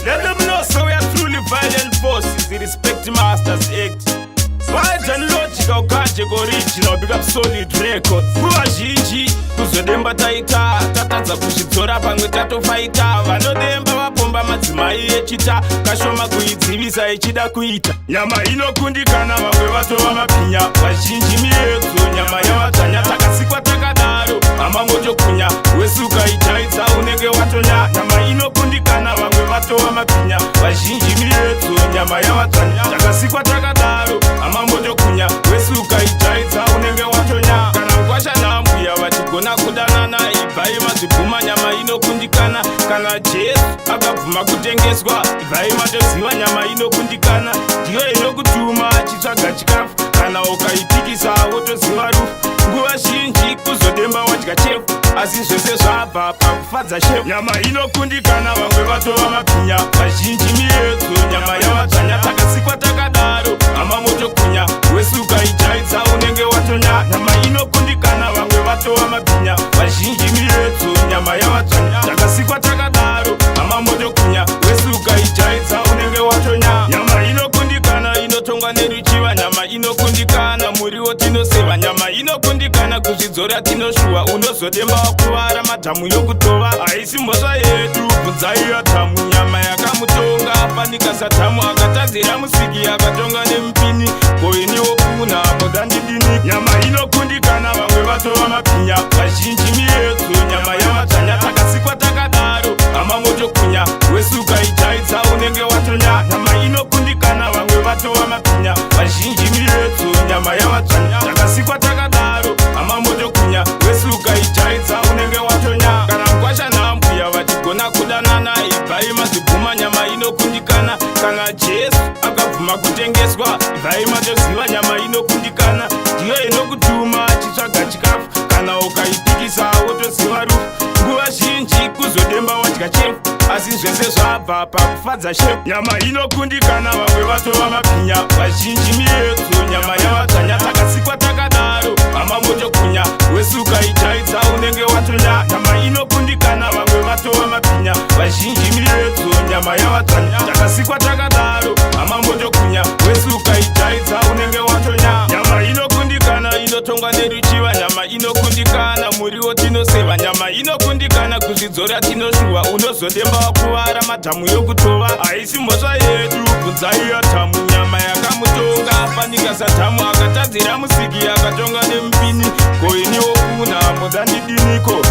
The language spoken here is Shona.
Let them know so we are truly violent forces. Respect Masters Act. Vibes and logical kanje original, big up Solid Records. Nguva zhinji kuzodemba taita tatadza kuzvidzora, pamwe tatofaita. Vanodemba vapomba madzimai echita kashoma kuidzivisa ichida kuita. Nyama inokundikana, vamwe vatova mabhinya, vazhinji miedzo, nyama yavadzvanya. Takasikwa takadaro, hama motokunya wesuka ichaitsa unenge watonya. Nyama inokundikana, vamwe vatova mabhinya, vazhinji miedzo, nyama yavadzvanya. Takasikwa takadaro, hama motokunya wesuka ichaitsa unenge watonya. Kana mukwasha nambuya vachigona kudanana, ibvai mazvibvuma, nyama inokundikana. Kana Jesu akabvuma kutengeswa, ibvai matoziva, nyama inokundikana. Ndiyo inokutuma achitsvaga chikafu, kana ukaipikisa wotoziva rufu. Nguva zhinji kuzodemba wadya chefu, asi zvese zvabva pakufadza shefu. Nyama inokundikana, vamwe vatova mabhinya, vazhinji miedzo, nyama yavadzvanya. Takasikwa takadaro, hama motokunya wesuka ichaitsa unenge watonya. Nyama inokundikana, vamwe vatova mabhinya, vazhinji miedzo, nyama yavadzvanya. Takasikwa takadaro, hama motokunya wesuka ichaitsa unenge watonya. Nyama inokundikana inotongwa neruchiva, nyama inokundikana muriwo tinoseva. Nyama inokundikana kuzvidzora tinoshuwa, unozodemba wakuvara madhamu yokutova. Haisi mhosva yedu, bvunzai Adhamu, nyama yakamutonga fanika Sadhamu. Akatadzira Musiki, akatonga nemupini, koiniwo kuna modandidini. Nyama inokundikana, vamwe vatova mabhinya, vazhinji miedzo, nyama yavadzvanya. Takasikwa takadaro, hama motokunya wesuka ichaitsa unenge watonya. Nyama inokundikana, vamwe vatova mabhinya, vazhinji miedzo, nyama yavadzvanya. Takasikwa takadaro, hama motokunya wesuka ichaitsa unenge watonya. Kana mukwasha nambuya vachigona kudanana, ibvai mazvibvuma, nyama inokundikana. Kana Jesu akabvuma kutengeswa, ibvai matoziva, nyama inokundikana. Ndiyo inokutuma achitsvaga chikafu, kana ukaipikisa wotoziva rufu. Nguva zhinji kuzodemba wadya chefu, asi zvese zvabva pakufadza shefu. Nyama inokundikana, vamwe vatova mabhinya, vazhinji miedzo, nyama yavadzvanya. Takasikwa takadaro, hama motokunya wesuka ichaitsa unenge watonya. Nyama inokundikana, vamwe vatova mabhinya, vazhinji miedzo, nyama yavadzvanya. Takasikwa takadaro, hama motokunya wesuka ichaitsa unenge watonya. Nyama inokundikana inotongwa neruchiva, nyama inokundikana muriwo tinoseva. Nyama inokundikana kuzvidzora tinoshuwa, unozodemba wakuvara madhamu yokutova. Haisi mhosva yedu, bvunzai Adhamu, nyama yakamutonga fanika Sadhamu. Akatadzira Musiki, akatonga nemupini, koiniwo kuna modandidiniko.